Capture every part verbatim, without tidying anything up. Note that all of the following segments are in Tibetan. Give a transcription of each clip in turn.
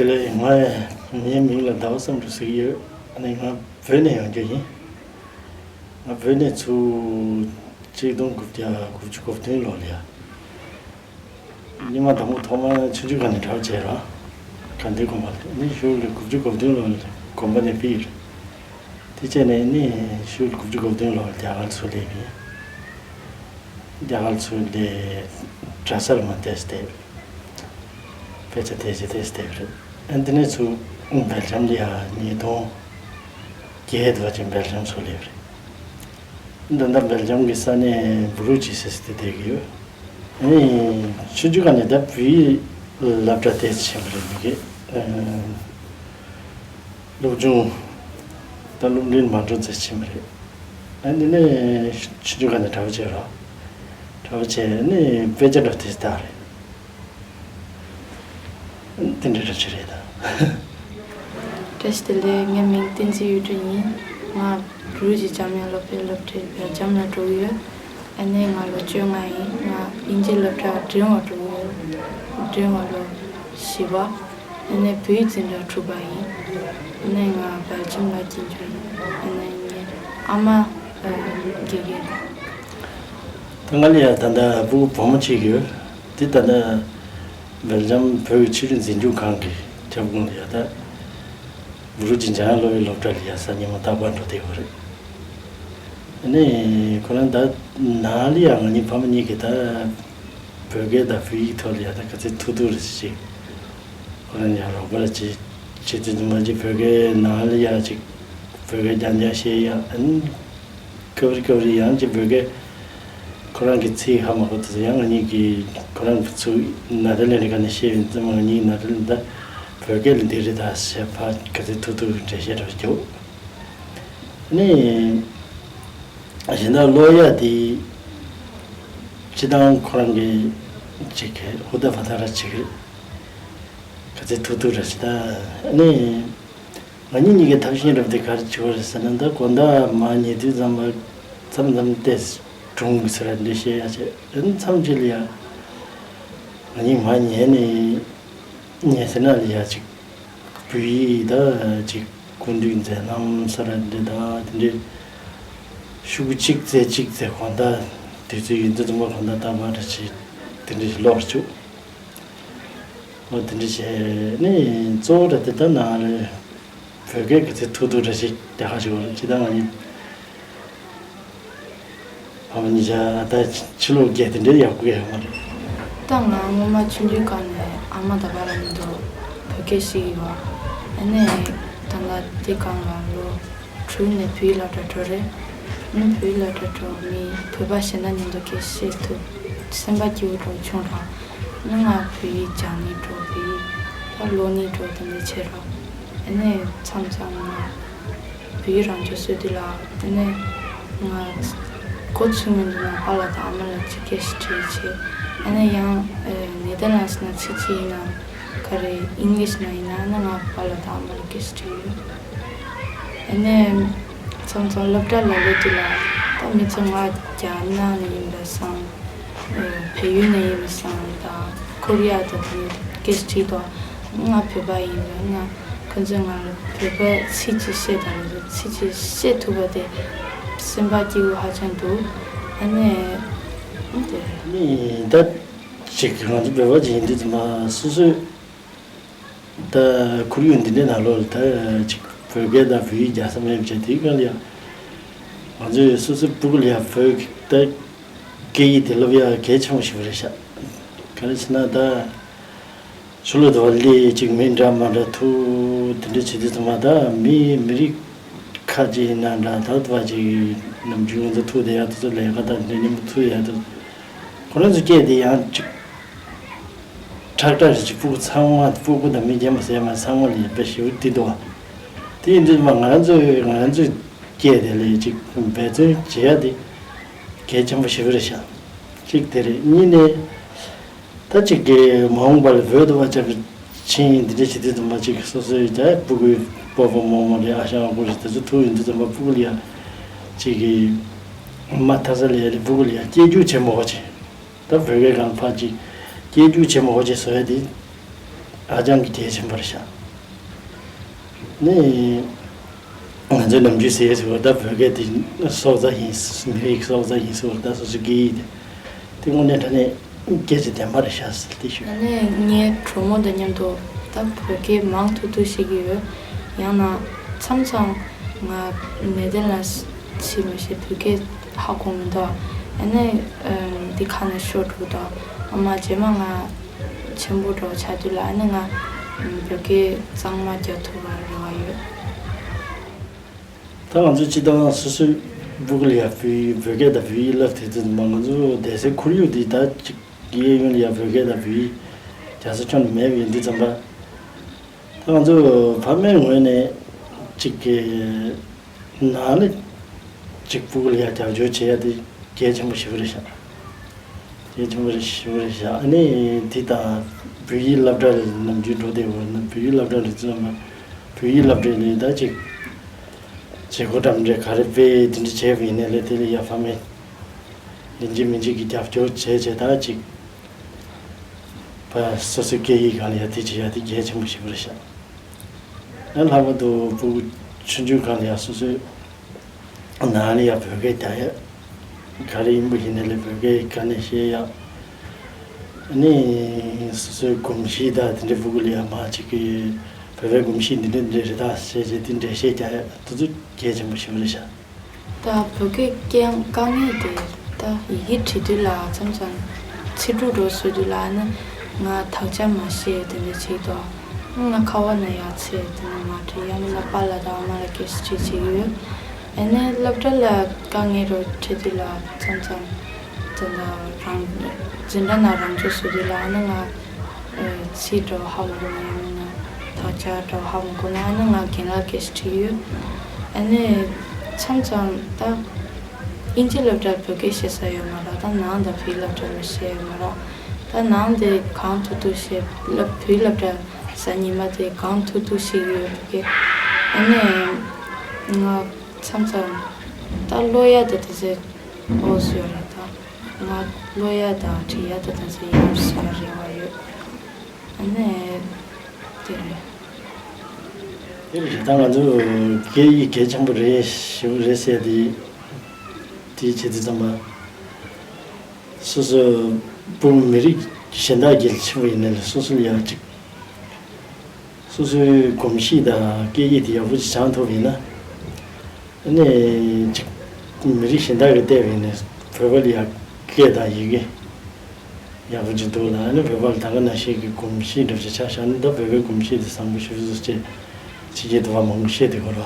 དེ་ལས་ང་ངའི་མིང་ལ་ཟླ་བ་བསམ་གྲུབ་ཟེར་གྱི་ཡོད། ཨ་ནི་ང་བོད་ནས་ཡོང་རྒྱུ་ཡིན། ང་བོད་ནས་ཚུར་ཆིག་སྟོང་དགུ་བརྒྱ་དགུ་བཅུ་གོ་བདུན་ལོ་ལ་ཡ། ཉི་མ་དང་པོ་ཐོག་མ་ཆུང་ཆུང་སྒང་ནས་གྲྭ་པ་བྱས་ར། དགའ་ལྡན་དགོན་པ་ལ། ནི་གཞུག་ལ་དགུ་བཅུ་གོ་བདུན་ལོ་ལ་དགོན་པ་ནས་ཕུད་ཡོད་རེད། དེ་བྱས་ནས་ནི་གཞུག་ལ་དགུ་བཅུ་གོ་བདུན་ལོ་ལ་རྒྱ་གར་ཚུར་སླེབས་ཡིན། རྒྱ་གར་ཚུར་སླེབས། གྲྭ་སར་མ་བལྟས་ཏེ། དཔེ་ཆ་བལྟས་ཏེ་བལྟས་ཏེ་བསྡད་པ་རེད། ཨ་འདི་ནས་ཚུར་སྦེལ་ཇམ་ལ་ཡ་ཉིས་སྟོང་བརྒྱད་དུ་བ་ཅིག་སྦེལ་ཇམ་ཚུར་སླེབས་པ་རེད། འདི་འདྲ་སྦེལ་ཇམ་གྱི་ས་གནས་བུ་རུ་ཇི་ཟེར་སྟེ་བསྡད་ཀྱི་ཡོད། ཨེ། ཆུང་ཆུང་སྒང་ནས་ད་བོད་ཡིག་སློབ་གྲྭ་དེ་ཕྱིན་པ་རེད། མི་གི་ཨེ། སློབ་ཆུང་། ད་སློབ་འབྲིང་མ་འགྲོ་ཚེ་ཕྱིན་པ་རེད། ཨ་འདི་ནས་ཆུང་ཆུང་སྒང་ནས་གྲྭ་པ་བྱས་རོགས། གྲྭ་པ་བྱས་ནས་དཔེ་ཆ་འདྲ་དེ་ལྟ་རེད། དེ་འདྲ་འདྲ་ཅིག་རེད་ད། བཀྲ་ཤིས་བདེ་ལེགས། ངའི་མིང་བསྟན་འཛིན་གཡུ་སྒྲོན་ཡིན། ང་བུ་རུ་ཇི་འཇམ་དབྱངས་སློབ་གྲྭའི་སློབ་གྲྭའི་སྦེལ་ཇམ་ལ་འགྲོ་གི་ཡོད། ཨ་ནི་ང་ལོ་བཅོ་ལྔ་ཡིན། ང་དབྱིན་ཇིའི་སློབ་གྲྭ་འབྲིང་བ་འགྲོ་གི་ཡོད། འབྲིང་བ་ལོ་བཞི་པ། ཨ་ནི་བོད་ཡིག་འཛིན་གྲྭ་དྲུག་པ་ཡིན། ཨ་ནི་ང་སྦེལ་ཇམ་ལ་སྐྱེས་འགྱུར་ཡིན། ཨ་ནི་ངའི་ཨ་མ་ཨ་དགེ་རྒན་རེད། ད་ང་ལ་ཡ་ད་ལྟ་སྤུ་གུ་བུ་མོ་གཅིག་ཡོད། དེ་ད་ལྟ་སྦེལ་ཇམ་བོད་ཀྱི་ཆོས་རིག་འཛིན་སྐྱོང་ཁང་གི་ཁྱབ་ཁོངས་ལ་ཡ། ད་བུ་རུ་ཇི་འཇམ་དབྱངས་སློབ་གྲྭའི་སློབ་གྲྭ་ལ་ཡ་གཟའ་ཉི་མ་རྟག་པར་འགྲོ་བསྡད་ཡོད་རེད། ཨ་ནི་ཁོ་རང་ད་ནང་ལ་ཡ་ང་གཉིས་ཕ་མ་གཉིས་ཀྱིས་ད་བོད་སྐད་དང་བོད་ཡིག་ཐོག་ལ་ཡ་ད་ག་ཚོད་ཐུབ་ཐུབ་རེ་ཞིག་ཁོ་རང་ཡ་རོགས་པ་རེ་བྱེད་བྱེད་དུས་ཙམ་པ་ཅིག་བོད་སྐད་ནང་ལ་ཡ་ཅིག་བོད་སྐད་རྐྱང་རྐྱང་བཤད་ཡ། ཨ་ནི་སྐབས་རེ་སྐབས་རེ་ཡང་ཅིག་བོད་སྐད་ཁོ་རང་གི་ཚིག་ཧ་མ་གོ་དུས་ཡང་ང་གཉིས་ཀྱིས་ཁོ་རང་གི་ཚུར་ནེ་དར་ལེན་ཌི་སྒང་ནས་བཤད་ཡོང་ཙང་ང་གཉིས་ནེ་དར་ལེན་ཌི་ད་བོད་སྐད་ལ་འདི་རེད་ད་ཟེར་ཕར་ག་ཚོད་ཐུབ་ཐུབ་འགྲེལ་བཤད་རེ་རྒྱོབ། ཨ་ནི་གཞན་དག་ཀློག་ཡ་དེ་སྤྱིར་བཏང་ཁོ་རང་གིས་ཅིག་ཧུར་ཐག་བ་ཐག་ར་བྱེད་ཀྱི་རེད། ག་ཚོད་ཐུབ་ཐུབ་ར་བྱེད་ད། ཨ་ནི། ང་གཉིས་གཉིས་ཀའི་ཐབས་ཤེས་རབ་དེ་ག་རེ་བྱེད་པ་རེད་ཟེར་ན། ད་དགོང་དག་མར་ཉལ་དུས་ཙམ་པ་མཚམས་མཚམས་ཏོག་ཙམ་སྒྲུང་ཟེར་བ་འདི་བཤད་ཡ་བྱས། ཨ་ནི་མཚམས་གཅིག་ལ་ཡ་ང་གཉིས་མར་ཉལ་ནས་ཉལ་ཟེར་ན་ལ་ཡ་ཅིག་བོད་ཡིག་ད་ཅིག་སྐུ་མདུན་མཛད་རྣམ་ཟེར་བ་འདི་དང་དེ་འདྲའི་ཤོག་གུ་གཅིག་བཙལ་གཅིག་བཙལ། དགོང་དག་དུས་ཚོད་ཡིན་དུས་ཙམ་པ་དགོང་དག་རྟག་པར་རེ་བྱས་དེ་འདྲ་ཞིག་ཀློག་བཅུག། འོ་དེ་འདྲ་བྱས་ནས་གཙོ་བོ་ར་དེ་ལྟར་ནང་ལ་བོད་སྐད་ག་ཚོད་ཐུབ་ཐུབ་ར་ཞིག་རྒྱག་ག་ཞིག་བ་ལ་ཅི་ད་ང་གཉིས་ཕ་མ་གཉིས་ཆ་ད་ཕྱི་ལོགས་སྐད་དེ་འདྲའི་ཡག་པོ་ཡོད་མ་རེད། ད་ང་སྔོན་མ་ཆུང་ཆུང་སྒང་ནས་ཨ་མ་ད་བར་མི་འདུག་བོད་སྐད་ཤེས་ཀྱི་ཡོད། ཨ་ནི་ད་ལྟ་དེ་སྒང་ལ་ལོ་དྲུག་ནས་བོད་ཡིག་སློབ་གྲྭ་འགྲོ་རེད། ཨ་ནི་བོད་ཡིག་སློབ་གྲྭ་འགྲོ་མི་བོད་པ་གཞན་དག་མཉམ་དུ་སྐད་བཤད་ཐུབ། སེམས་པ་སྐྱིད་པོ་འདྲ་བྱུང་ར། ཨ་ནི་ང་བོད་ཡིག་སྦྱང་ནི་འགྲོ། བོད་ཡིག་ད་ཀློག་ནི་འགྲོ་དེ་འདྲ་བྱས་ར། ཨ་ནི་མཚམས་མཚམས་ང་བོད་ཡིག་རང་སྦྱོང་སྲོལ་དུས་ལ་ཨ་ནི་ང་འགོ་ཚུགས་མི་འདུག་ན་པཱ་ལགས་དང་ཨ་མ་ལགས་ཀྱིས་སྐད་ཞིག་དྲིས་བྱས། ཨ་ནི་ཡང་ཨ་ནེ་དར་ལན་སི་ནང་ཚིག་གཅིག་ཡིན་ན། ག་རེ་ཨིང་ལིཤ་ནང་ཡིན་ན་ཨ་ནི་ང་པཱ་ལགས་དང་ཨ་མ་ལགས་སྐད་ཞིག་དྲིས་ཡོད། ཨ་ནི་མཚམས་མཚམས་སློབ་གྲྭ་ལ་སླེབས་དུས་ལ་ད་མི་ཚོ་ང་རྒྱ་ནག་ནས་ཡིན་པ་བསམ། ཨ་བལ་ཡུལ་ནས་ཡིན་པ་བསམ་དང་ཁོ་རི་ཡ་དང་དེ་ནས་སྐད་ཞིག་དྲིས་དང་། ང་བོད་པ་ཡིན་པས་ན་ཁོ་ཚོས་ང་ལ་བོད་པ་ཚིག་གཅིག་བཤད་དང་ལབ་དུས་ཚིག་གཅིག་བཤད་ཐུབ་པ་དེ་སེམས་པ་སྐྱིད་པོ་ཧ་ཅང་འདུག། ཨ་ནི་དེ་རེད། ནི་ད་ཅིག་ང་ཚོ་བོད་པ་ཅིག་ཡིན་དུས་ཙམ་པ་སོ་སོས་ད་ཁོར་ཡུག་འདི་འདྲའི་ནང་ལོགས་ལ་ད་ཅིག་བོད་སྐད་དང་བོད་ཡིག་རྒྱག་ས་མེད་པ་བྱས། དེའི་སྒང་ལ་ཡང་ང་ཚོས་སོ་སོའི་སྤུ་གུ་ལ་ཡང་བོད་ད་སྐད་ཡིག་དེ་སློབ་ཡག་གལ་ཆེན་པོ་ཞིག་རེད་ཤག། ག་རེ་ཟེར་ན་ད་ཕྱི་ལོགས་དུ་བ་སླེབས་ཅིག་མི་འདྲ་མ་འདྲ་ཐུག་དེ་འདྲ་བྱེད་དུས་ཙམ་པ་ད་མི་མི་རིགས་ཁ་ཅིག་ཡིན་ན་འདྲ། ད་དུ་བ་ཅིག་ནམ་རྒྱུན་ང་ཚོ་ཐུག་བསྡད་ཡག་དེ་ཚོ་ལས་ཀ་དང་འདྲ་མཉམ་དུ་ཐུག་ཡག་དེ་ཁོ་རང་ཚོ་སྐད་དེ་ཡང་ཅིག་ཁྲག་ཁྲག་རེད། ཅིག་སྤུ་གུ་ཚང་མ་སྤུ་གུ་དང་མི་རྒན་པ་ཟེར་མ་ཚང་མ་ལ་ཡིན་པ་ཞེ་པོ་དེ་འདུག་བ། དེ་ཡིན་དུས་མ་ང་རང་ཚོས་ང་རང་ཚོའི་སྐད་དེ་ལ་ཅིག་འབད་བརྩོན་བྱེད་ཡ་དེ་གལ་ཆེན་པོ་ཞེ་པོ་རེད་ཤག། གཅིག་དེ་རེད། གཉིས་ནས་ད་ཅིག་གི་མ་འོངས་པ་ལ་བོད་དུ་བ་ཅག་གི་ཆིངས་འདི་འདྲ་བྱེད་དུས་ཙམ་པ་ཅིག་སོ་སོའི་ད་སྤུ་གུའི་སྤོ་བོ་རྨོ་མོ་རེད། ཨ་ཞང་ཨ་ཁུ་རེད། དེ་ཚོ་ཐུག་ཡོང་དུས་ཙམ་པ་སྤུ་གུ་ལ་ཡ་ཅིག་གི་མ་མཐའ་ས་ལ་ཡ་ལ་སྤུ་གུ་ལ་ཡ་སྐྱེལ་རྒྱུ་བྱེད་མ་དགོས་ཅིག། ད་བོད་སྐད་སྒང་ཕར་ཅིག་སྐྱེལ་རྒྱུ་བྱེད་མ་དགོས་ཅེས་བཟོ་ཡ་དེ། ཧ་ཅང་གི་གལ་ཆེན་པོ་རེད་ཤག་ནི། ང་ཚོའི་ནམ་རྒྱུན་ཟེར་ཟེར་བ་ད་བོད་སྐད་དེ་སྲོག་རྩ་ཡིན། མི་རིགས་སྲོག་རྩ་ཡིན་ཟེར་བ་ད་སོ་སོའི་སྐད་ཡིག་དེ། དེ་དངོས་གནས་དྲང་གནས་སྐད་ཆ་བདེན་པ་རེད་ཤག་ཟེར་ཏེ་ཞུ། ཨ་ནི་ངའི་གྲོགས་མོ་དང་མཉམ་དུ་ད་བོད་སྐད་མང་ཐུབ་ཐུབ་ཤེས་ཀྱི་ཡོད། ཡང་ན་མཚམས་མཚམས་ང་ནེ་དར་ལན་སི་ཕྱིན་མི་ཤེས། བོད་སྐད་ཧ་གོ་མི་འདུག་ཨ་ནི་འདི་ཁ་ནས་ཤོར་འགྲོ་འདུག་ཨ་མ་རྗེས་མ་ང་ཆེན་པོ་འགྲོ་ཆགས་དུས་ལ་ཨ་ནི་ང་བོད་སྐད་གཙང་མ་རྒྱག་ཐུབ་པར་རེ་བ་ཡོད། ད་ང་ཚོ་སྤྱི་བཏང་སོ་སོའི་སྤུ་གུ་ལ་ཡང་བོད་ཡིག་བོད་སྐད་དང་བོད་ཡིག་བསླབ་དེ་ཚོ་མ་ང་ཚོ་བསྡད་སའི་ཁོར་ཡུག་འདི་ད་ཅིག་གཡས་གཡོན་ལ་ཡང་བོད་སྐད་དང་བོད་ཡིག་རྒྱག་ས་ཁྱོན་ནས་མེད་པ་ཡིན་དུས་ཙམ་པ། ད་ང་ཚོ་ཕ་མའི་ངོས་ནས་ཅིག་གི་ནང་ལ་ཅིག་སྤུ་གུ་ལ་ཡང་རྒྱབ་སྐྱོར་བྱེད་ཡ་དེ་གལ་ཆེན་པོ་ཞེ་པོ་རེད་ཤག་གལ་ཆེན་པོ་རེད་ཞེ་པོ་རེད་ཤག་ཨ་ནི་དེ་དང་བོད་ཡིག་སློབ་གྲྭ་ལ་ནམ་རྒྱུན་འགྲོ་བསྡད་ཡོད་ན་བོད་ཡིག་སློབ་གྲྭ་ལ་བརྩི་བ་ན་བོད་ཡིག་སློབ་གྲྭ་ལ་ད་ཅིག་བྱེད་སྒོ་འགྲམ་འདྲ་ག་རེ་སྤེལ་དེ་འདྲ་བྱས་པ་ཡིན་ན་ལས་དེ་ལ་ཡ་ཕ་མས་ཡིན་གཅིག་མིན་གཅིག་གི་རྒྱབ་སྐྱོར་བྱས་བྱས་ད་ཅིག་ཕ་སོ་སོའི་སྐད་ཡིག་སྒང་ལ་ཡ་དེ་བྱེད་ཡ་དེ་གལ་ཆེན་པོ་ཞིག་རེད་ཤག་ཡང་ལྷག་པར་དུ་སྤུ་གུ་ཆུང་ཆུང་སྒང་ལ་ཡ་སོ་སོའི་ནང་ལ་ཡ་བོད་སྐད་རྒྱག་ཡ་ག་རེ་ཡིན་པ་ཡིན་ན་ལས་བོད་སྐད་ག་ནས་བཤད་ཡ། ཨ་ནི་སོ་སོའི་གོམས་གཤིས་དང་དེ་འདྲའི་སྤུ་གུ་ལ་ཡ་མ་ཅིག་གི་བོད་པའི་གོམས་གཤིས་འདི་འདྲ་འདི་འདྲ་རེད་ད་ཟེར་བྱས་དེ་འགྲེལ་བཤད་རྒྱག་ཡ་དེ་ཚོ་གལ་ཆེན་པོ་ཞིག་རེད་ཤག་ད་བོད་སྐད་སྐད་དཀའ་ངལ་དེ་ད་ཡི་གེ་བྲིས་དུས་ལ་མཚམས་མཚམས་ཚིག་འབྲུ་འགྲོ་བཟོ་དུས་ལ་ཨ་ནི་ང་དག་ཆ་མ་ཤེས་དེ་འདྲ་བྱེད་དོ། ང་ཁ་བ་ན་ཡ་ཚེ་དེ་ནས་མ་བྲིས་ཡང་མིན་ན་པཱ་ལགས་དང་ཨ་མ་ལགས་སྐད་ཆ་དྲིས་བྱེད་ཀྱི་ཡོད། ཨ་ནི་སློབ་གྲྭ་ལ་དཀའ་ངལ་རོ་འཕྲད་དུས་ལ་མཚམས་མཚམས་དེ་འདྲ་རང་འཛིན་གྲྭ་ནང་རང་སྦྱོང་བཟོ་དུས་ལ་ཨ་ནི་ང་ཚིག་འདྲ་བོ་ཧ་མ་གོ་ན་ཡང་མིན་ན་དག་ཆ་འདྲ་བོ་ཧ་མ་གོ་ན་ཨ་ནི་ང་རྒན་ལགས་སྐད་ཆ་དྲིས་ཡོད། ཨ་ནི་མཚམས་མཚམས་ད་ཨིན་ཇི་སློབ་གྲྭར་བོད་སྐད་བཤད་ས་ཡོད་མ་རེད། ད་ནང་དང་བོད་སློབ་གྲྭ་ལ་བཤད་ཡོད་མ་རེད། ད་ནང་དེ་གང་ཐུབ་ཐུབ་བཤད་སློབ་བོད་སློབ་གྲྭ་གཟའ་ཉི་མ་དེ་གང་ཐུབ་ཐུབ་བཤད་ཀྱི་ཡོད་བོད་སྐད། ཨ་ནི་ང་མཚམས་མཚམས་ད་ཀློག་ཡ་དེ་དེ་ཚེ་འོ་བཟོས་རེད། ད་ང་ཀློག་ཡ་དང་བྲིས་ཡ་དེ་དེ་ཚེ་ཡར་བཟོས་རེ་བ་ཡོད། ཨ་ནི་དེ་རེད། དེ་རེད། ད་ང་ཚོ་སྐད་ཡིག་གལ་ཆེན་པོ་རེད་ཞེ་པོ་རེད་ཟེར་དེ་དེ་བྱེད་དུས་ཙམ་པ་སོ་སོ་བོད་མི་རིགས་གཞན་དག་རྒྱལ་ཆེན་པོ་ཡིན་ན་ལས་སོ་སོ་ལ་ཡང་ཅིག་སོ་སོའི་གོམས་གཤིས་དང་སྐད་ཡིག་དེ་ཡག་པོ་ཅིག་སྦྱང་ཐུབ་ཡིན་ན། ཨ་ནི་ཅིག་མི་རིགས་གཞན་དག་གིས་བལྟས་པ་ཡིན་ན་བོད་པ་ལ་ཡང་སྐད་དང་ཡི་གེ་ཡག་པོ་ཅིག་འདུག་ལ། ཨ་ནི་བོད་པ་ལ་ད་ག་ནང་བཞིན་གྱི་གོམས་གཤིས་འདྲ་པོ་ཅིག་ཆགས་བཞག་ན་ད་བོད་པའི་གོམས་གཤིས་དེ་བཟང་པོ་ཞེ་པོ་ཅིག་ཕྱི་རྒྱལ་དུ་བ་མང་པོ་བཤད་དེ་གོ་ར།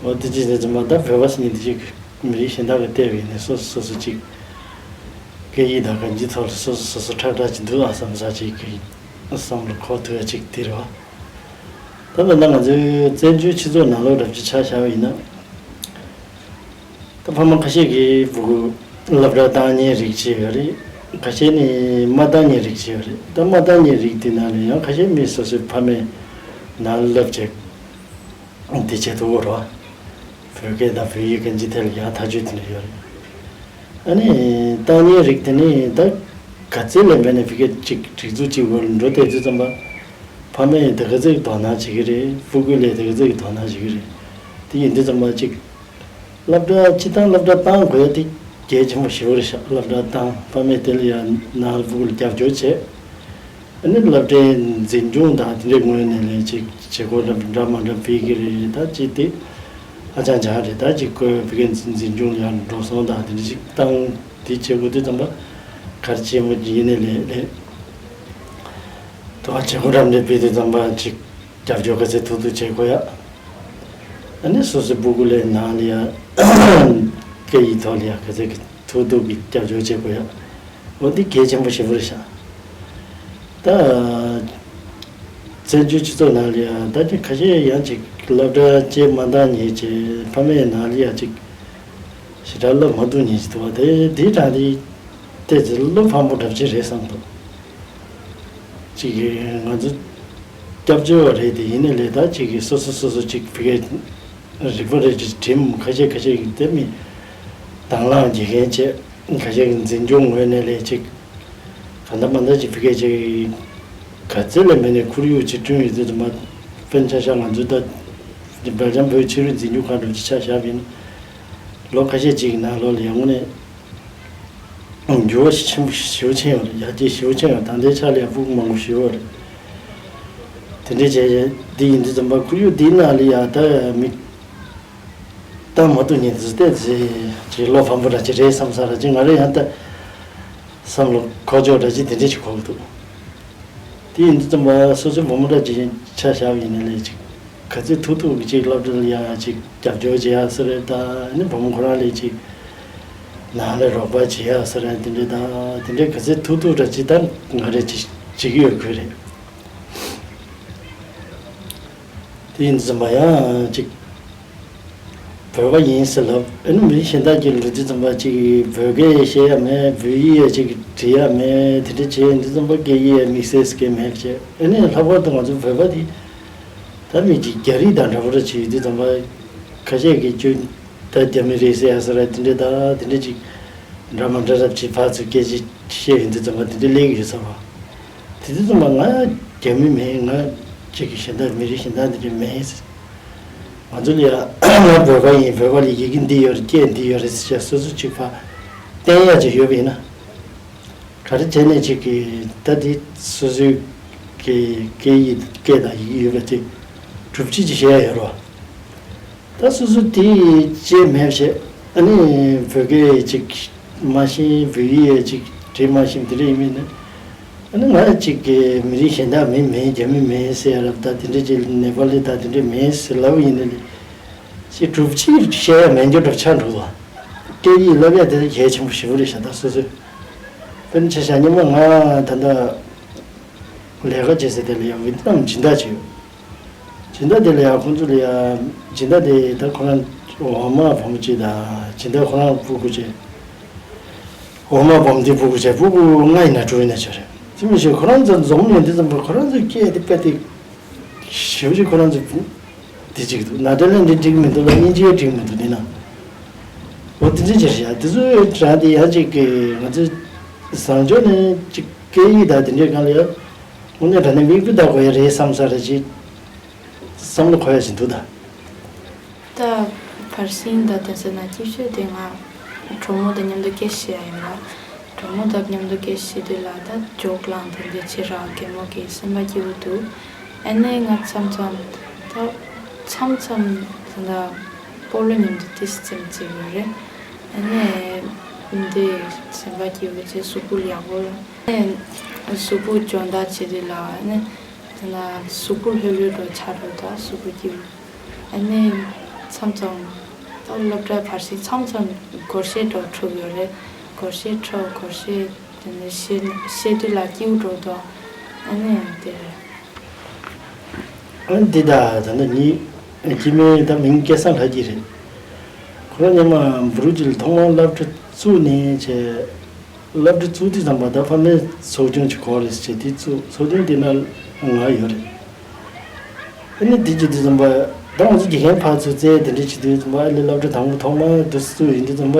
འོ་དེ་ཅིག་ཟེར་ཙམ་པ་ད་བོད་པ་ཟེར་མཁན་དེ་ཅིག་མི་རིགས་གཞན་དག་གིས་བལྟས་པ་ཡིན་ན་སོ་སོ་སོ་སོ་ཅིག་སྐད་ཡིག་དང་གང་ཅིའི་ཐོག་ལ་སོ་སོ་སོ་སོ་ཁྲག་ཁྲག་ཅིག་འདུག་ཨ་བསམ་ས་ཅིག་གི་བསམ་བློ་འཁོར་ཐུབ་ཡ་ཅིག་དེ་རེད་བ། ད་ལྟ་ན་ང་ཚོའི་བཙན་བྱོལ་སྤྱི་ཚོགས་ནང་ལོགས་འདྲ་པོ་ཅིག་ཆ་བཞག་པ་ཡིན་ན། ད་ཕ་མ་ཁ་ཤས་ཀྱིས་སྤུ་གུ་སློབ་གྲྭ་བཏང་མཁན་རིགས་བྱས་ཡོད་རེད། ཁ་ཤས་ནི་མ་བཏང་མཁན་རིགས་བྱས་ཡོད་རེད། ད་མ་བཏང་མཁན་རིགས་དེ་ནང་ནས་ཡང་ཁ་ཤས་མི་སོ་སོའི་ཕ་མས་ནང་སློབ་བྱས་དེ་བྱེད་ཐུབ་ཀྱི་རེད་བ། བོད་སྐད་དང་བོད་ཡིག་གང་ཅིའི་ཐད་ལ་ཡང་ཐག་གཅོད་དེ་འདྲ་ཡོད་རེད། ཨ་ནི་བཏང་མཁན་རིགས་དེ་ནི་ད་ག་ཚོད་ལས་འབད་ནས་བོད་སྐད་ཅིག་སྒྲིག་འཛུགས་གཅིག་སྒོ་ལ་འགྲོ་བསྡད་དུས་ཙམ་པ། ཕ་མས་དེ་ག་ཚོད་ཀྱི་དོ་སྣང་བྱེད་ཀྱི་རེད། སྤུ་གུ་ལ་དེ་ག་ཚོད་ཀྱི་དོ་སྣང་བྱེད་ཀྱི་རེད། དེ་ཡིན་དུས་ཙམ་པ་ཅིག་སློབ་གྲྭ་སྤྱིར་བཏང་སློབ་གྲྭ་བཏང་དགོས་ཡ་དེ་གལ་ཆེན་པོ་ཞེ་པོ་རེད་ཤག་སློབ་གྲྭ་བཏང་ཕ་མས་དེ་ལ་ཡ་ནང་ལ་སྤུ་གུ་ལ་རྒྱབ་སྐྱོར་བྱས། ཨ་ནི་སློབ་གྲྭའི་འཛིན་སྐྱོང་དང་དེ་འདྲའི་ངོས་ནས་ལས་ཅིག་བྱེད་སྒོ་འདྲ་མ་འདྲ་སྤེལ་གྱི་རེད། ད་ཅིག་དེ་ཧ་ཅང་ཅང་རེད། ད་ཅིག་ཁོས་བོད་སྐད་འཛིན་སྐྱོང་ལ་ཡང་འགྲོ་སོང་དང་དེ་འདྲ་ཅིག་བཏང་དེ་བྱེད་དགོས་དུས་ཙམ་པ་ག་རེ་བྱེད་མོ་ཡིན་ནའི་ལས་ལས་དུ་བ་བྱེད་སྒོ་འདྲ་མ་འདྲ་སྤེལ་དུས་ཙམ་པ་ཅིག་རྒྱབ་སྐྱོར་ག་ཚད་ཐུབ་ཐུབ་བྱེད་དགོས་ཡ། ཨ་ནི་སོ་སོའི་སྤུ་གུ་ལ་ནང་ལ་ཡ་སྐད་ཡིག་ཐོག་ལ་ཡ་ག་ཚད་ཀྱི་ཐུབ་ཐུབ་ཀྱི་རྒྱབ་སྐྱོར་བྱེད་དགོས་ཡ། འོ་འདི་གལ་ཆེན་པོ་ཞེ་པོ་རེད་ཤག་ད་བཙན་བྱོལ་སྤྱི་ཚོགས་ནང་ལ་ཡ་ད་ཅིག་ཁ་ཤས་ཡང་ཅིག་སློབ་གྲྭ་བཅས་མ་འདང་ཉེས་ཅིག་ཕ་མའི་ནང་ལ་ཡ་ཅིག་ཞེ་དྲག་སློབ་མ་ཐུབ་ཉེས་ཅིག་འདུག་བ། དེ་དེའི་གྲས་དེ་ཏོག་ཙམ་བློ་ཕམ་པོ་འདྲ་ཅིག་རེད་བསམ་འདུག་ཅིག་གིས་ང་ཚོ་སྐྱབས་བཅོལ་བ་རེད་དེ་ཡིན་ནའི་ལས་ད་ཅིག་གིས་སོ་སོ་སོ་སོ་ཅིག་བི་གའི་རིག་པ་རེ་ཅིག་བྲིམ་ཁ་ཤས་ཁ་ཤས་ཀྱིས་དེ་མི་དང་བླངས་རྒྱག་མཁན་བྱས་ཁ་ཤས་ཀྱིས་འཛིན་སྐྱོང་ངོས་ནས་ལས་ཅིག་གང་ལྟར་མ་ལྟར་ཅིག་བི་གའི་ཅིག་ ག་ཚད་ལ་མེད་ནས་ཁོར་ཡུག་ཅིག་བསྐྲུན་ཡོད་དུས་ཙམ་པ། དཔེར་ན་ཆ་བཞག་ང་ཚོའི་ད་སྦེལ་ཇམ་བོད་ཕྱི་རོལ་འཛིན་སྐྱོང་མཁའ་འགྲུལ་གྱི་ཆ་བཞག་པ་ཡིན་ན། ལོ་ཁ་ཤས་ཅིག་གི་ནང་ལོགས་ལ་ཡང་དངོས་གནས་འགྱུར་བ་ཞིག་ཆེན་པོ་ཞེ་པོ་ཕྱིན་ཡོད་རེད། ཡར་རྒྱས་ཞེ་པོ་ཕྱིན་ཡོད་རེད། ད་ལྟའི་ཆ་ལ་ཡང་སྤུ་གུ་མང་པོ་ཞིག་ཡོད་རེད། དེ་འདྲའི་བྱས་བྱས་འདི་ཡིན་དུས་ཙམ་པ་ཁོར་ཡུག་འདིའི་ནང་ལ་ཡང་ད་མི་ད་མ་གཏོགས་ཉིན་དུ་བལྟས་ཚེ་ཅིག་བློ་ཕམ་པོ་འདྲ་ཅིག་རེད་བསམ་ས་ར་ཅིག་ང་རང་ཡང་ད་བསམ་བློ་འཁོར་ཕྱོགས་འདྲ་ཅིག་དེ་འདྲ་ཅིག་འཁོར་གི་འདུག་དེ་ཡིན་དུས་ཙམ་པ་སོ་སོའི་བུ་མོ་འདྲ་ཅིག་ཆ་བཞག་པ་ཡིན་ན་ལས་ཅིག་ག་ཚོད་ཐུབ་ཐུབ་ཀྱི་ཅིག་སློབ་གྲྭ་ལ་ཡ་ཅིག་རྒྱབ་སྐྱོར་བྱེད་ཡ་སུ་རེད། ད་ནི་བུ་མོ་ཁོ་རང་ལས་ཅིག་ནང་ལ་རོགས་པ་བྱེད་ཡ་སུ་རེད། དེ་འདྲའི་ད་དེ་འདྲའི་ག་ཚོད་ཐུབ་ཐུབ་འདྲ་ཅིག་ད་ང་རེ་ཅིག་བྱེད་ཀྱི་ཡོད་ཁུལ་རེད། དེ་ཡིན་དུས་ཙམ་པ་ཡང་ཅིག་བོད་པ་ཡིན་ཟེར་ལབ། ཨ་ནི་མི་གཞན་དག་གི་འགྲོ་དུས་ཙམ་པ་ཅིག་བོད་སྐད་བཤད་ཡ་མེད། བོད་ཡིག་ཡ་ཅིག་འབྲི་ཡ་མེད། དེ་འདྲ་བྱས་ཡིན་དུས་ཙམ་པ་སྐད་ཡིག་ཡ་དམིགས་བསལ་སྐད་མེད་བྱས། ཨ་ནི་ལྷག་པར་དུ་ང་ཚོ་བོད་པ་དེ་ད་མི་ཅིག་རྒྱ་རིགས་དང་འདྲ་པོ་འདྲ་བྱས་ཡོད་དུས་ཙམ་པ་ཁ་ཤས་ཀྱིས་ཁྱོད་ད་རྒྱ་མི་རེད་ཟེར་ཡ་ཟེར་ར་དེ་འདྲ་ད་དེ་འདྲ་ཅིག་འདྲ་མ་འདྲ་རབ་ཅིག་ཕར་ཚུར་སྐད་ཆ་བཤད་ཡོང་དུས་ཙམ་པ་དེ་འདྲ་གླེང་གི་ཡོད་ས་བ། དེ་དུས་ཙམ་པ་ང་རྒྱ་མི་མིན། ང་ཅིག་གི་གཞན་དག་མི་རིགས་གཞན་དག་དེ་འདྲ་མིན། ང་ཚོ་ལ་ཡ་ང་བོད་པ་ཡིན། བོད་པ་ལ་ཡི་གེ་འདི་ཡོད་རེད། སྐད་འདི་ཡོད་རེད་ཟེར་བྱས་སོ་སོ་ཅིག་ཕར་བསྟན་ཡ་ཅིག་ཡོད་པ་ཡིན་ན། ག་རེ་བྱས་ནས་ཅིག་གི་ད་འདི་སོ་སོའི་གི་སྐད་ཡིག་སྐད་དང་ཡི་གེ་ཡོད་པ་དེ་སྒྲུབ་བྱེད་ཅིག་བྱེད་ཡ་ཡོད་རེད་བ། ད་སོ་སོ་དེ་བྱས་མེད་བྱས། ཨ་ནི་བོད་སྐད་ཅིག་མ་ཤེས། བོད་ཡིག་ཅིག་འབྲི་མ་ཤེས། དེ་འདྲ་ཡིན་མིན་ནི། ཨ་ནི་ང་ཅིག་གི་མི་རིགས་གཞན་དག་མིན། མིན། རྒྱ་མི་མིན་ཟེར་ཡ་རབ་ད་དེ་འདྲ་ཅིག་ནེ་པ་ལི་ད་དེ་འདྲ་མིན་ཟེར་ལབ་ཡིན་ནི་ལས། ཅིག་སྒྲུབ་བྱེད་བཤད་ཡ་མེད་འགྱུར་འདྲ་ཆགས་འགྲོ་བ། སྐད་ཡིག་བསླབ་ཡ་དེ་གལ་ཆེན་པོ་ཞེ་པོ་རེད་ཤག་ད་སོ་སོས། དཔེར་ན་ཆ་བཞག་སྔོན་མ་ང་ད་ལྟ་ལས་ཀ་བྱེད་ས་དེ་ལ་ཡང་ཝེ་ཏི་ནམ་སྦྱིན་བདག་ཅིག་ཡོད། སྦྱིན་བདག་དེ་ལ་ཡང་ཁོང་ཚོ་ལ་ཡང་སྦྱིན་བདག་དེ་ད་ཁོ་རང་འོག་མ་བུ་མོ་གཅིག་དང་། སྦྱིན་བདག་ཁོ་རང་སྤུ་གུ་གཅིག་འོག་མ་བུ་མོ་དེ་སྤུ་གུ་གཅིག་སྤུ་གུ་ལྔ་ཡིན་ན་དྲུག་ཡིན་ན་ཆོག་རེད། དེ་མི་ཤེས། ཁོ་རང་ཚོ་འཛོམས་ཡོང་དུས་ཙམ་པ་ཁོ་རང་ཚོའི་སྐད་དེ་དཔེ་དེ་ཞེ་པོ་ཅིག་ཁོ་རང་ཚོ་དེ་གཅིག་འདུག་ནཱ་ཏྲ་ལན་འདི་འགྲིག་མི་འདུག་ལ་དབྱིན་ཇི་འགྲིག་མི་འདུག་འདི་ན། འོ་དེ་འདྲ་ཅིག་རེད་ཡ། དེ་ཚོའི་གྲས་དེ་ཡང་ཅིག་གི་ང་ཚོའི་བཟང་སྤྱོད་ནས་ཅིག་སྐད་ཡིག་དང་དེ་འདྲའི་སྒང་ལ་ཡང་དངོས་གནས་དྲང་གནས་མིག་དཔེ་ལྟ་དགོས་ཡ་རེད་བསམ་ས་རེ་ཅིག་བསམ་བློ་འཁོར་ཡ་ཞིག་འདུག་ད། ད་བར་སྲིང་དང་དེ་ཚོ་ན་སྐྱིད་ཤོས་དེ་ང་གྲོགས་མོ་དང་མཉམ་དུ་སྐད་བཤད་ཡ་ཡོད་ལ། གྲོགས་མོ་དང་མཉམ་དུ་སྐད་བཤད་དུས་ལ་ད་ཇོག་ལངས་དེ་འདྲ་བྱེད་ར་གད་མོ་གི་སེམས་པ་སྐྱིད་པོ་འདུག་ཨ་ནི་ང་མཚམས་མཚམས་ད་མཚམས་མཚམས་ད་ད་སྤོ་ལོ་མཉམ་དུ་ཏིས་ཙམ་བྱེད་ཡོད་རེད། ཨ་ནི་འདི་སེམས་པ་སྐྱིད་པོ་བྱེད། གཟུགས་པོ་ཡག་པོ། ཨ་ནི་གཟུགས་པོ་སྦྱོང་བརྡར་བྱེད་དུས་ལ་ཨ་ནི་ད་ན་གཟུགས་པོ་ལྷོད་ལྷོད་འགྲོ་ཆགས་འགྲོ། ད་གཟུགས་པོ་སྐྱིད་པོ། ཨ་ནི་མཚམས་མཚམས་ད་སློབ་གྲྭ་བར་སྲིད་མཚམས་མཚམས་སྒོར་གཞས་འགྲོ་འཁྲུག་ཡོད་རེད། སྒོར་གཞས་འཁྲུག་སྒོར་གཞས་དེ་ནས་གཞས་གཞས་དུས་ལ་སྐྱིད་པོ་འགྲོ་དོ། ཨ་ནི་དེ་རེད། ཨ་ནི་འདི་ད་ད་ནི་ཉི་སྐྱེ་དམན་ད་མིང་སྐལ་བཟང་ལྷ་སྐྱིད་རེད། ཁོ་རང་སྔོན་མ་འབྲུག་རྒྱལ་ཐོག་མར་སློབ་གྲྭ་བཙུགས་ནས་བྱས། སློབ་གྲྭ་བཙུགས་དུས་ཙམ་པ་ད་ཕ་མས་ཚོགས་ཆུང་ཅིག་དགོས་རེད་ཟེར་བྱས་དེ་བཙུགས། ཚོགས་ཆུང་དེ་ན་ང་ཡོད་རེད། ཨ་ནི་དེ་བྱེད་དུས་ཙམ་པ་ད་ང་ཚོ་དགེ་རྒན་ཕར་ཚུར་བཙལ་དེ་འདྲ་བྱེད་དུས་ཙམ་པ་ཨ་ལས་སློབ་གྲྭ་དང་པོ་ཐོག་མར་དུ་བཙུགས་ཡིན་དུས་ཙམ་པ་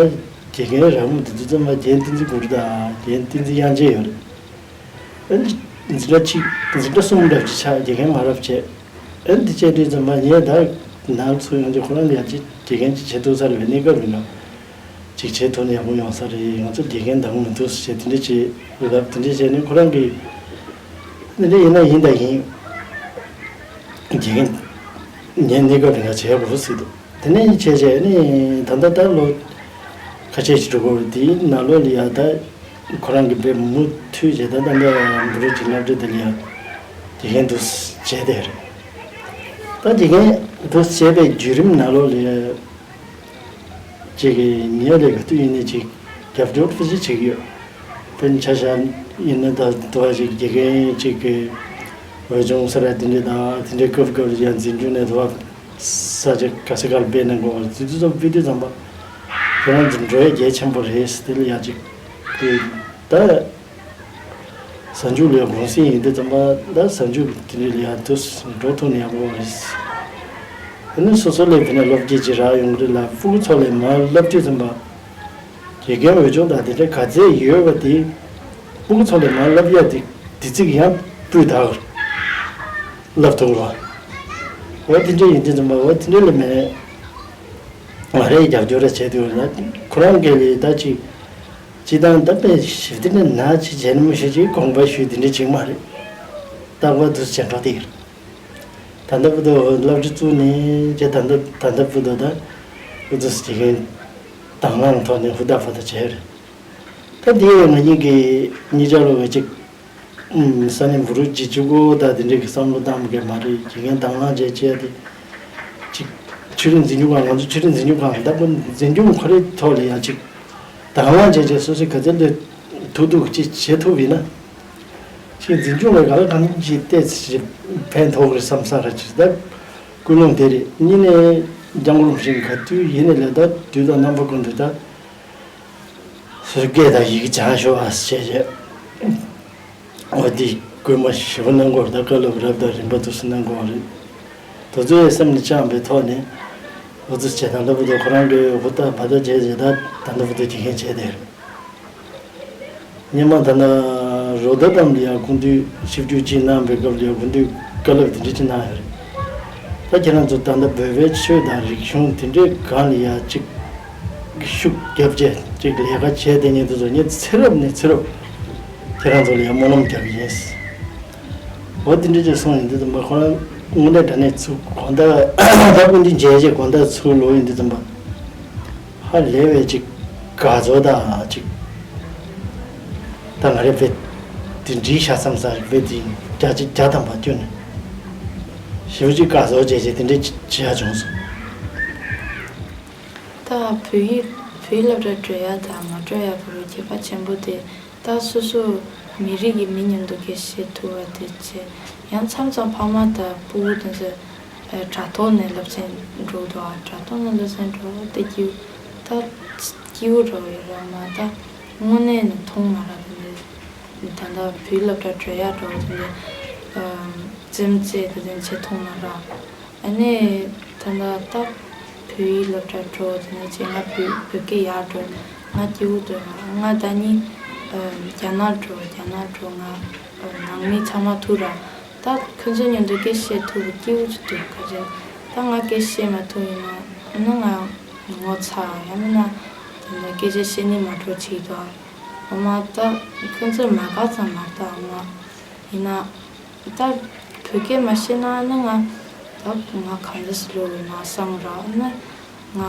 དགེ་རྒན་རག་མི་འདུག་དུས་ཙམ་པ་རྒན་བསྟན་འཛིན་གུ་རུ་དང་རྒན་བསྟན་འཛིན་དབྱངས་ཅན་ཡོད་རེད། ཨ་ནི་འཛིན་གྲྭ་གཅིག་འཛིན་གྲྭ་གསུམ་འདྲ་ཅིག་ཆགས། དགེ་རྒན་མ་རབས་བྱས། ཨ་ནི་དེ་བྱས་དུས་ཙམ་པ་ངས་ད་ནང་ཚུར་ཡོང་རྗེས་ཁོ་རང་ལ་ཡ་ཅིག་དགེ་རྒན་ཅིག་བྱེད་ཐུབ་ས་རེད་པས། གནས་སྐབས་རིང་ལ་ཅིག་བྱེད་ཐུབ་ན་ཡག་པོ་ཡོང་ས་རེད། ང་ཚོ་དགེ་རྒན་འདང་མི་འདུག་ཟེར་དེ་འདྲ་བྱས་ལབ། དེ་འདྲ་བྱས་ནས་ཁོ་རང་གིས་འདི་འདྲ་ཡིན་ན་ཡིན་ད་ཡིན། དགེ་རྒན་ངས་གནས་སྐབས་རིང་ལ་བྱེད་དགོས་ཟེར་འདུག་དེ་ནས་བྱས་བྱས་ནས་ད་ལྟ་ད་ལོ་ཁ་ཤས་ཤིག་འགྲོ་གི་རེད། དེའི་ནང་ལོགས་ལ་ཡ་ད་ཁོ་རང་གིས་དཔེ་མུ་མཐུད་བྱས་ད་ད་ལྟ་འབྲུག་རྒྱལ་སློབ་གྲྭ་དེ་ལ་ཡ་དགེ་རྒན་འདུག་བྱས་བསྡད་རེད། ད་དགེ་རྒན་འདུག་བྱས་པའི་བརྒྱུད་རིམ་ནང་ལོགས་ལ་ཡ་ཅིག་གི་ཉེ་ལས་ག་དུས་ཡིན་ནའི་ཅིག་རྒྱབ་སྐྱོར་ཕལ་ཆེར་བྱེད་ཀྱི་ཡོད། དཔེར་ན་ཆ་བཞག་ཡིན་ན་ད་དུ་བ་ཅིག་དགེ་རྒན་ཅིག་གི་འོས་སྦྱོང་ཟེར་བ་དེ་འདྲ་དང་དེ་འདྲའི་སྐབས་སྐབས་ཡང་འཛིན་སྐྱོང་ནས་དུ་བ་ས་ཆ་ག་ས་གར་སྤེལ་གནང་དགོས་པ་རེད། དེ་དུས་ཙམ་སྤེལ་དུས་ཙམ་པ་ཁྱེད་རང་ཚོ་འགྲོ་ཡ་གལ་ཆེན་པོ་རེད། དེ་ལ་ཡ་ཅིག་དེ་ད་གཟའ་མཇུག་ལ་ཡ་གུང་སེང་ཡིན་དུས་ཙམ་པ་ད་གཟའ་མཇུག་དེ་འདྲ་ལ་ཡ་དུ་འགྲོ་ཐུབ་ན་ཡག་པོ་རེད། དེ་ནས་སོ་སོ་ལས་དེ་ནས་སློབ་སྐྱེས་ཅིག་རག་ཡོང་གི་རེད་ལ། སྤུ་གུ་ཚོ་ལས་མར་བསླབ་དུས་ཙམ་པ། དགེ་རྒན་འོས་སྦྱོང་དང་དེ་འདྲ་ག་ཚད་ཡོད་པ་དེ། སྤུ་གུ་ཚོ་ལས་མར་བསླབ་ཡ་དེ་དེ་ཚིག་ཡང་ སྤུས་དག་བསླབ་ཐུབ་རོགས། འོ་དེ་འདྲ་ཡིན་དུས་ཙམ་པ་འོ་དེ་འདྲ་ལ་མེད། ང་རས་རྒྱབ་སྐྱོར་ར་བྱས་དུས་ལ་ཁོ་རང་གིས་ལས་ད་ཅིག་ཅི་དང་ད་པས་ཞིབ་དེ་ནས་ན་ཅི་བྱས་ནི་མི་ཤེས་ཅིག་དགོངས་པ་ཞུས་དེ་འདྲ་ཅིག་མ་རེད། རྟག་པར་དུ་བྱས་འགྲོ་དེ་ཡིན། ད་ལྟ་བུ་དུ་སློབ་གྲྭ་བཙུགས་ནས་ཅེ་ད་ལྟ་ད་ལྟ་བུ་དུ་ད་བུ་དུ་ཅིག་གིན་དང་བླངས་ཐོག་ནས་ཧུར་ཐག་ཧུར་ཐག་བྱས་རེད། ད་དེ་ཡང་ང་གཉིས་ཀྱི་གཉིས་ཆ་ལོ་བའི་ཅིག་ས་གནས་འབུ་རུ་ཅིག་གཅིག་པོ་ད་དེ་འདྲའི་གི་བསམ་བློ་བཏང་མཁན་མ་རེད། དགེ་རྒན་དང་བླངས་བྱས་བྱས་ཏེ་ཅིག་ཆོས་རིག་འཛིན་སྐྱོང་ཁང་ང་ཚོ་ཆོས་རིག་འཛིན་སྐྱོང་ཁང་ད་པོ་འཛིན་སྐྱོང་ཁོ་རའི་ཐོག་ལ་ཡ་ཅིག་དང་བླངས་བྱས་བྱས་སོ་སོའི་ག་ཚོད་འདི་ཐུབ་ཐུབ་ཅིག་བྱེད་ཐུབ་ཡིན་ན་ཅིག་འཛིན་སྐྱོང་ལ་ག་ལ་གང་ཅིག་བལྟས་ཚེ་ཕན་ཐོགས་རེད་བསམ་ས་ར་ཅིག་ད་ཀུན་སློང་དེ་རེད། གཉིས་ནས་སྐྱབས་མགོན་རིན་པོ་ཆེ་ག་དུས་ཡིན་ནས་ལས་ད་དུས་དང་རྣམ་པ་ཀུན་ཏུ་ད། སོ་སོའི་སྐད་དང་ཡི་གེ་སྦྱང་ཤོག་ཨ་ཟེར་བྱས་བྱས། འོ་འདི་སྐུལ་མ་ཞེ་པོ་གནང་དགོས་རེད། ད་བཀའ་སློབ་རབ་དང་རིམ་པ་འདུག་སེ་གནང་དགོས་རེད། དེ་ཚོའི་སེམས་ནས་བཅངས་པའི་ཐོག་ནས་འོ་ཚོ་བྱས་ད་ལྟ་བུ་དུ་ཁོ་རང་གི་ཧུར་ཐག་བ་ད་བྱས་བྱས་ད་ད་ལྟ་བུ་དུ་དགེ་རྒན་བྱས་ཏེ། སྔོན་མ་ད་ལྟ་རོ་ད་དམ་ལ་ཡང་སྐུ་མདུན་ཆིབས་བསྒྱུར་ཅིག་གནང་བའི་སྐབས་ལ་ཡང་སྐུ་མདུན་བཀའ་སློབ་དེ་འདྲ་ཅིག་གནང་ཡོད་རེད། ད་ཁྱེད་རང་ཚོ་ད་ལྟ་བོད་པའི་ཆོས་དང་རིག་གཞུང་དེ་འདྲའི་སྒང་ལ་ཡང་ཅིག་ཤུགས་རྒྱབ་བྱས་ཅིག་ལས་ཀ་བྱས་བསྡད་མཁན་དེ་ཚོ་ངས་ཚེ་རབས་ནས་ཚེ་རབས་ཁྱེད་རང་ཚོ་ལ་ཡང་སྨོན་ལམ་རྒྱག་གི་ཡིན། འོ་དེ་འདྲ་ཅིག་སོང་ཡིན་དུས་ཙམ་པ་ཁོ་རང་དངོས་གནས་དྲང་གནས་ཚུར་དགོང་དག་ད་སྐུ་མདུན་མཇལ་བྱས་དགོང་དག་ཚུར་ལོག་ཡིན་དུས་ཙམ་པ། ཧ་ལས་པའི་ཅིག་དགའ་ཚོར་དང་ཅིག་ད་ང་རེ་བེད་དེ་འགྲིག་ཤག་བསམ་ས་རེ་བེད་དེ་བརྒྱ་ཆ་བརྒྱ་ཐམ་པ་བསྐྱོན་ནས་ཞེ་པོ་ཅིག་དགའ་ཚོར་བྱས་བྱས་དེ་འདྲའི་ཅིག་བྱེད་ཡ་བྱུང་སོང་། ད་བོད་ཡིག་བོད་ཡིག་སློབ་གྲྭ་འགྲོ་ཡ་དང་མ་འགྲོ་ཡ་བར་ཁྱད་པར་ཆེན་པོ་དེ། ད་སོ་སོ་མི་རིགས་ཀྱི་མི་མཉམ་དུ་སྐད་བཤད་ཐུབ་པ་དེ་བྱས། ཡང་མཚམས་མཚམས་ཕ་མ་དང་སྤུ་གུ་དེ་ཚོ་དྲ་ཐོག་ནས་སློབ་ཚན་འགྲོ་འདུག་ཨ་དྲ་ཐོག་ནས་སློབ་ཚན་འགྲོ་དེ་སྐྱིད་ད་སྐྱིད་པོ་འགྲོ་ཡོད་ར་མ་ད་དངོས་གནས་ནས་མཐོང་མ་ར་དེ་འདྲ་ད་ལྟ་བོད་སློབ་གྲྭ་བྲོས་ཡག་འགྲོ་དེ་འདྲ་རྩེད་མོ་རྩེ་དེ་འདྲ་བྱེད་མཐོང་མ་ར། ཨ་ནི་ད་ལྟ་ད་བོད་ཡིག་སློབ་གྲྭ་འགྲོ་དེ་ནས་ཅེ་ང་བོད་བོད་སྐད་ཡག་འགྲོ་ང་སྐྱིད་པོ་འདུག་ང་ད་ནི་རྒྱ་ནག་འགྲོ་རྒྱ་ནག་འགྲོ་ང་ནང་མི་ཚང་མ་ཐུག་ར་ད་ཁོ་ཚོ་མཉམ་དུ་སྐད་བཤད་ཐུབ་པ་སྐྱིད་པོ་ཅིག་འདུག་ག་ཅེ་ད་ང་སྐད་བཤད་མ་ཐུབ་ཡིན་ན་ཨ་ནི་ང་ངོ་ཚ་ཡང་མིན་ན་ད་ལྟ་སྐད་ཆ་བཤད་ནི་མ་འགྲོ་ཅིག་འདུག་འོ་མ་ད་ཁོ་ཚོ་མ་དགའ་ཙམ་མ་ད་འོ་མ་ཡིན་ན། ད་བོད་སྐད་མ་ཤེས་ན་ནི་ང་ད་ང་གང་འདྲ་སེ་ལོས་ཡོད་མ་བསམ་ར་ནི་ང་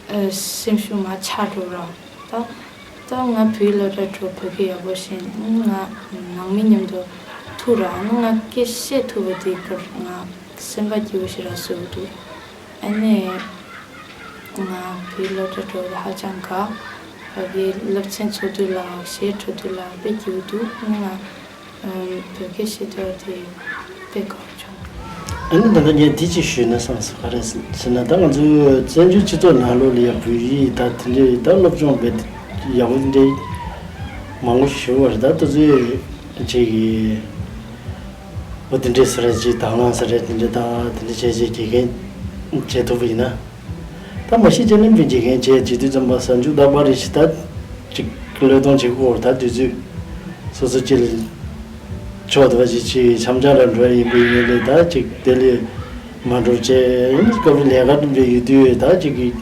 ཨ་སེམས་ཤུགས་མ་ཆག་འགྲོ་ར་ད་ད་ང་བོད་སློབ་གྲྭ་འགྲོ་བོད་སྐད་ཡག་པོ་ཤེས་ནི་ང་ནང་མི་མཉམ་དུ་ཐུག་ར་ནི་ང་སྐད་བཤད་ཐུབ་པ་དེ་ཁར་ང་སེམས་པ་སྐྱིད་པོ་ཞིག་ར་བཟོས་འདུག་ཨ་ནི། ང་བོད་སློབ་གྲྭ་འགྲོ་བར་ཧ་ཅང་དགའ། བོད་ཀྱི་སློབ་ཚན་ཚོགས་དུས་ལ་གཞས་འཁྲབ་དུས་ལ་དཔེ་སྐྱིད་པོ་འདུག་ང་བོད་སྐད་བཤད་དུས་དེ་དཔེ་དགའ་བོ་བྱུང་། ཨ་ནི་ད་ལྟ་ངས་འདི་ཅིག་ཞུས་ན་བསམ་སོང་ག་རེ་ཟེར་ན་ད་ང་ཚོའི་བཙན་བྱོལ་སྤྱི་ཚོགས་ནང་ལོགས་ལ་ཡང་བོད་ཡིག་ད་དེ་འདྲའི་ད་སློབ་སྦྱོང་བྱེད་ཡག་པོ་དེ་འདྲའི་མང་པོ་ཞིག་ཡོད་རེད། ད་དེ་ཚོའི་ཅིག་གི་འོ་དེ་འདྲའི་ཟེར་ཅིག་དང་བླངས་ཟེར་དེ་འདྲའི་ད་དེ་འདྲའི་བྱས་བྱས་དགེ་རྒན་བྱེད་ཐུབ་པ་ཡིན་ན། ད་མ་གཞི་ཅན་ནི་བོད་དགེ་རྒན་བྱས་བྱེད་དུས་ཙམ་པ་གཟའ་མཇུག་ད་པར་རེ་ཞིག་ད་ཅིག་བློས་གཏོང་བྱེད་དགོས་ད་དུས་ཚོད་སོ་སོ་ཅིག་ལ་ཕྱོགས་དེ་བ་ཅིག་ཅིག་འཆམ་འཆམ་ལ་འགྲོ་ཡ་ཡིན་པ་ཡིན་ནའི་ལས་ད་ཅིག་དེ་ལས་མ་འགྲོ་བྱས་ཡིན་སྐབས་རེ་ལས་ཀ་འགྲོ་ཡོད་དུས་ད་ཅིག་གི་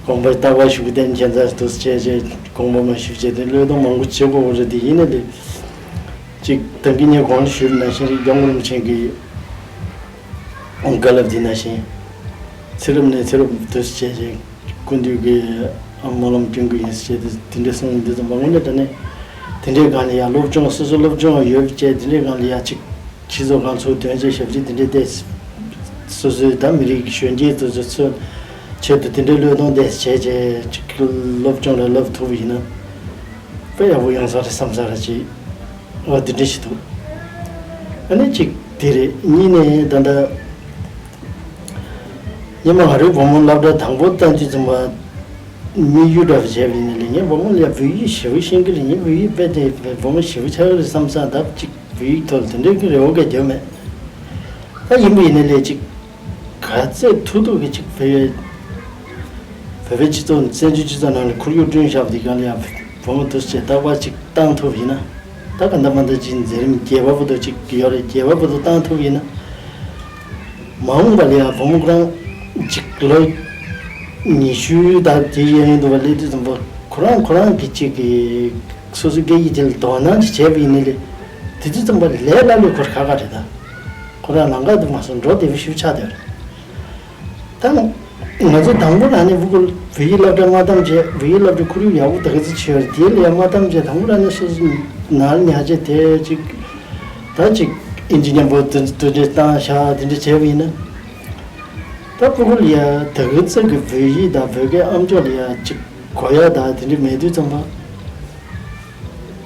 དགོངས་པ་རྟག་པར་ཞུ་གི་བསྟན་མཁྱེན་རྩ་དུས་བྱས་བྱས་དགོངས་པ་མ་ཞུ་བྱས་ཏེ་བློས་གཏོང་མང་པོ་བྱེད་དགོས་རེད། དེ་ཡིན་ནའི་ལས་ཅིག་ད་གིན་ངས་གོང་ལ་ཞུས་པ་ནང་བཞིན་སྐྱབས་མགོན་རིན་པོ་ཆེ་གི་བཀའ་སློབ་འདི་ནང་བཞིན་ཚེ་རབས་ནས་ཚེ་རབས་དུས་སུ་བྱས་ཤིང་སྐུ་མདུན་གྱི་སྨོན་ལམ་སྐྱོན་གྱི་ཡིན་ཟེར་བྱས་ཏེ་དེ་འདྲ་གསུངས་ཡོང་དུས་ཙམ་པ་དངོས་གནས་དྲང་གནས་དེ་འདྲའི་སྒང་ལ་ཡང་སློབ་སྦྱོང་སོ་སོ་སློབ་སྦྱོང་ཡོད་བྱས་དེ་འདྲའི་སྒང་ལ་ཡང་ཅིག་སྤྱི་ཚོགས་སྒང་ཚུར་དོན་བྱས་ཞབས་ཕྱི་དེ་འདྲའི་ཏེ་སོ་སོའི་ད་མི་རིགས་ཀྱི་གཞོན་སྐྱེས་ཚོ་ཚོ་ཚོའི་ཆེད་དུ་དེ་འདྲའི་བློས་གཏོང་ཏེ་བྱས་བྱས་ཅིག་སློབ་སྦྱོང་ལ་བསླབ་ཐུབ་པ་ཡིན་ན་དཔེ་ཡག་པོ་ཡོང་ས་རེད་བསམ་ས་རེད་ཅིག་འོ་དེ་འདྲ་ཞིག་འདུག་ཨ་ནི་གཅིག་དེ་རེད། གཉིས་ནས་ད་ལྟ་སྔོན་མ་ང་རའི་བུ་མོ་སློབ་གྲྭ་དང་པོ་བཏང་དུས་ཙམ་པ་དམིགས་ཡུལ་འདྲ་བ་བྱས་པ་ཡིན་ནའི་ལས་ངས་བུ་མོ་ལ་བོད་ཡིག་ཞེ་པོ་ཤེས་ཀྱི་རེད། ངས་བོད་ཡིག་དཔེ་དེ་བུ་མོ་ཞེ་པོ་ཆགས་ཀྱི་རེད་བསམ་ས་ད་གཅིག་བོད་ཡིག་ཐོག་ལ་དེ་འདྲའི་གི་རེ་བ་ག་རྒྱབ་མེད། ད་ཡིན་པ་ཡིན་ནའི་ལས་གཅིག་ག་ཚད་ཐུབ་ཐུབ་ཀྱི་ཅིག་བོད་བོད་པའི་སྤྱི་ཚོགས་བཙན་བྱོལ་སྤྱི་ཚོགས་ནང་ལ་ཁོར་ཡུག་བསྐྲུན་བཞག་པ་དེ་ག་ལ་ཡང་བུ་མོ་དུ་བྱས་རྟག་པར་ཅིག་བཏང་ཐུབ་ཡིན་ན་ ད་ག་འདྲ་མ་འདྲ་ཅིག་མཛད་རིམ་རྒྱས་པ་བོ་དང་ཅིག་ཡོད་རེད། རྒྱས་པ་བོ་དང་བཏང་ཐུབ་ཡིན་ན། མ་འོངས་པ་ལ་ཡང་བུ་མོ་ཁོ་རང་ཅིག་ལོ་ཉི་ཤུ་དང་དེ་ཡན་ཡོད་འདུག་པ། སླེབས་དུས་ཙམ་པ་ཁོ་རང་ཁོ་རང་གི་ཅིག་གི་སོ་སོའི་སྐད་ཡིག་དེ་ལ་དོ་སྣང་ཅིག་བྱས་པ་ཡིན་ན་ལས། དེ་དུས་ཙམ་པ་ལས་སླ་ལོས་ཁོར་ཁག་ཁག་རེད། ད་ཁོ་རང་ལམ་ཁ་དུ་མ་སོང་འགྲོ་བདེ་པོ་ཞིག་ཆགས་བསྡད་པ་རེད། ད་ང་ཚོ་དང་པོ་རང་ནས་ཕྲུ་གུ་བོད་ཡིག་སློབ་གྲྭ་མ་བཏང་བྱས། བོད་ཡིག་སློབ་གྲྭ་ཁོར་ཡུག་ཡག་པོ་ད་ག་ཚོད་ཆེ་བ་རེད། དེ་ལ་ཡང་མ་བཏང་བྱས། དང་པོ་རང་ནས་སོ་སོ་ནར་ཉར་བྱས། དེ་ཅིག་ད་ཅིག་ཨིན་ཇི་མཉམ་པོ་དེ་འདྲ་བཏང་བཞག་དེ་འདྲ་བྱས་པ་ཡིན་ན། ད་ཕྲུ་གུ་ལ་ཡང་ད་ག་ཚོད་ཀྱི་བོད་ཡིག་དང་བོད་སྐད་ཨམ་ཅོག་ལ་ཡང་ཅིག་གོ་ཡག་དང་དེ་འདྲ་མེད་དུས་ཙམ་པ།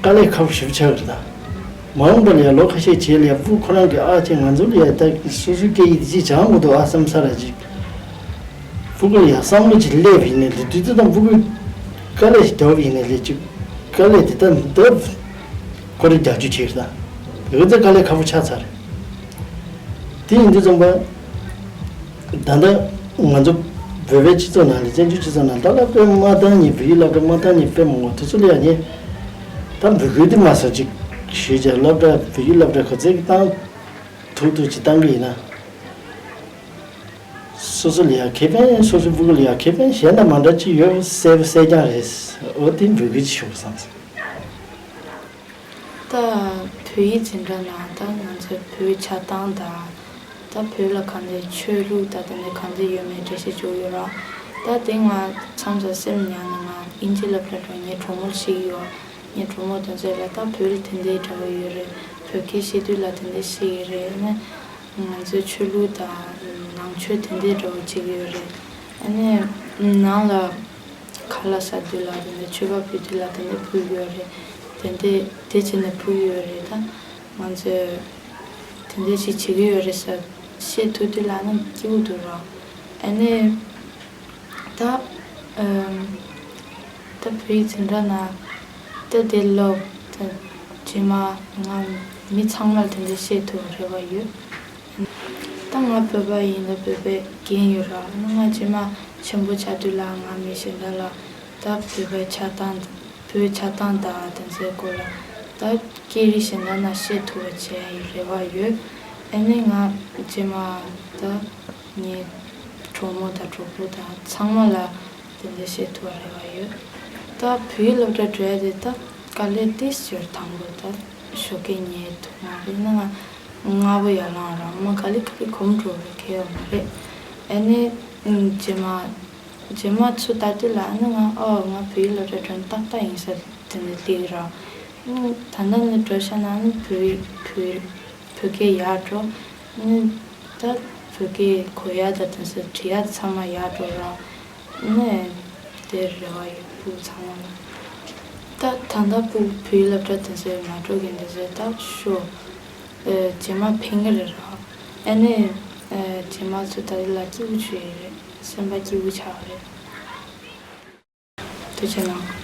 དཀའ་ལས་ཁག་པོ་ཞེ་པོ་ཆགས་ཀྱི་རེད། ད་མ་འོངས་པ་ལ་ཡང་ལོ་ཁ་ཤས་རྗེས་ལ་ཡང་ཕྲུ་གུ་ཁོ་རང་གི་ཨ་ཅེ་ང་ཚོ་ལ་ཡང་ད་སོ་སོའི་སྐད་ཡིག་དེ་ཅིག་སྦྱང་དགོས་འདུག་ཨ་བསམ་ས་ར་ཅིག་ཕྲུ་གུ་ལ་ཡང་བསམ་བློ་ཅིག་སླེབས་པ་ཡིན་ནའི་ལས། དུས་ཚོད་དང་ཕྲུ་གུའི་དཀའ་ལས་ཞིག་བརྒྱབ་པ་ཡིན་ནའི་ལས། ཅིག་དཀའ་ལས་དེ་ལྟར་འདབ་ཁོ་རེ་རྒྱག་རྒྱུ་བྱས་རེད། ད་ཡོད་ཚད་དཀའ་ལས་ཁག་པོ་ཆགས་ཚར་རེད། དེ་ཡིན་དུས་ཙམ་པ། ད་ལྟ་ང་ཚོ་བོད་པའི་སྤྱི་ཚོགས་ནང་ལ། བཙན་བྱོལ་སྤྱི་ཚོགས་ནང་ད་སློབ་གྲྭ་མ་བཏང་མཁན། བོད་ཡིག་སློབ་གྲྭ་མ་བཏང་མཁན་དཔེ་མང་པོ། དེ་ཚོ་ལ་ཡང་ངས་ད་འབོད་སྐུལ་དེ་མ་སོང་ཅིག་ཞུས་བྱས། སློབ་གྲྭ་བོད་ཡིག་སློབ་གྲྭ་ག་ཚོད་ཀྱི་བཏང་ཐུབ་ཐུབ་ཅིག་བཏང་གི་ཡིན་ན། སོ་སོ་ལ་ཡང་ཁེ་ཕན། སོ་སོའི་ཕྲུ་གུ་ལ་ཡང་ཁེ་ཕན་གཞན་དང་མ་འདྲ་ཅིག་ཡོད་གསལ་པོ་གསལ་རྐྱང་རེད། འོ་དེ་འབོད་སྐུལ་ཅིག་ཞུ་དགོས་བསམ་སོང་། ད་བོད་ཡིག་འཛིན་གྲྭ་ནང་ད་ང་ཚོའི་བོད་ཆགས་སྟངས་དང་། ད་བོད་ལ་ག་འདྲའི་ཆོས་ལུགས་ད་དེ་འདྲ་ག་འདྲ་ཡོད་མེད་འགྲེལ་བཤད་བྱུང་ཡོད་ར། ད་དེ་ང་མཚམས་མཚམས་སེམས་ཉར་ནས། ང་ཨིན་ཇི་སློབ་གྲྭ་འགྲོ། ངའི་གྲོགས་མོ་ཞིག་ཡོད། ངའི་གྲོགས་མོ་དེ་ཚོ་ལ་ད་བོད་ལ་དེ་འདྲའི་འདྲ་བོ་ཡོད་རེད། བོད་སྐད་བཤད་དུས་ལ་དེ་འདྲ་བཤད་ཀྱི་རེད། ཨ་ནི་ང་ཚོའི་ཆོས་ལུགས་དང་ནང་ཆོས་དེ་འདྲའི་འདྲ་བོ་བྱེད་ཀྱི་ཡོད་རེད། ཨ་ནི་ནང་ལ་ཁ་ལག་ཟ་དུས་ལ་དེ་འདྲ་མཆོད་པ་ཕུལ་དུས་ལ་དེ་འདྲ་ཕུལ་གྱི་ཡོད་རེད། དེ་འདྲ་དེ་བྱས་ནས་ཕུལ་གྱི་ཡོད་རེད། ད་ང་ཚོས་དེ་འདྲ་ཞིག་བྱེད་ཀྱི་ཡོད་རེད་ཟེར་བཤད་ཐུབ་དུས་ལ་ནི་སྐྱིད་པོ་འདུག་ར། ཨ་ནི་ད་ཨམ། ད་བོད་ཡིག་འཛིན་གྲྭ་ན་ད་དེ་ལོ་ད་རྗེས་མ་ང་མི་ཚང་མར་དེ་འདྲ་བཤད་ཐུབ་པའི་རེ་བ་ཡོད། ད་ང་བོད་པ་ཡིན་ལ་བོད་པའི་རྒན་ཡོད་ར། ཨ་ནི་ང་རྗེས་མ་ཆེན་པོ་ཆགས་དུས་ལ་ང་མི་གཞན་དག་ལ་ད་བོད་པའི་ཆགས་སྟངས། བོད་ཆགས་སྟངས་དང་དེ་ཚོའི་སྐོར་ལ་ད་སྐད་རིགས་གཞན་དག་ནང་བཤད་ཐུབ་པ་བྱེད་ཡག་རེ་བ་ཡོད། ཨ་ནི་ང་རྗེས་མ་ད་ངའི་གྲོགས་མོ་དང་གྲོགས་པོ་དང་ཚང་མ་ལ་དེ་འདྲ་བཤད་ཐུབ་པ་རེ་བ་ཡོད། ད་བོད་ཡིག་སློབ་གྲྭ་འགྲོ་ཡག་དེ་ད་དཀའ་ལས་ཏོག་ཙམ་ཡོད་རེད། དང་པོ་ད་ཞོགས་ཀས་ཉལ་ཐུབ་མ་རེད། ཨ་ནི་ང་སྔ་པོ་ཡར་ལངས་ར། མ་ག་ལེ་ག་ལེ་གོམས་འགྲོ་བའི་ཁེལ་ཡོད་མ་རེད། ཨ་ནི་རྗེས་མ་རྗེས་མ་ཚུར་ལྟ་དུས་ལ་ཨ་ནི་ང་ཨོ་ང་བོད་ཡིག་སློབ་གྲྭ་འགྲོ་ན་ཏག་ཏག་ཡིན་ས་དེ་འདྲ་སླེབས་ར། ཨ་ནི་ད་ལྟ་ནི་འགྲོ་ཤ་ན་ཨ་ནི་བོད་བོད་བོད་སྐད་ཡག་འགྲོ། ཨ་ནི་ད་བོད་སྐད་གོ་ཡག་དང་དེ་ཚོ་འབྲི་ཡག་ཚང་མ་ཡག་འགྲོ་ར། ཨ་ནི་དེ་རེ་བ་ཡོད་ཕྲུ་གུ་ཚང་མ་ལ། ད་ད་ལྟ་ཕྲུ་གུ་བོད་ཡིག་སློབ་གྲྭ་དེ་ཚོ་མ་འགྲོ་མཁན་དེ་ཚོ་ད་ཤོག་ཨེ་རྗེས་མ་ཕན་གི་རེད་ར། ཨ་ནི་ཨེ་རྗེས་མ་ཚོ་ད་རེས་ལ་སྐྱིད་པོ་བྱེད་ཡི་རེད། སེམས་པ་སྐྱིད་པོ་ཆགས་རེད། ཐུགས་རྗེ་གནང་།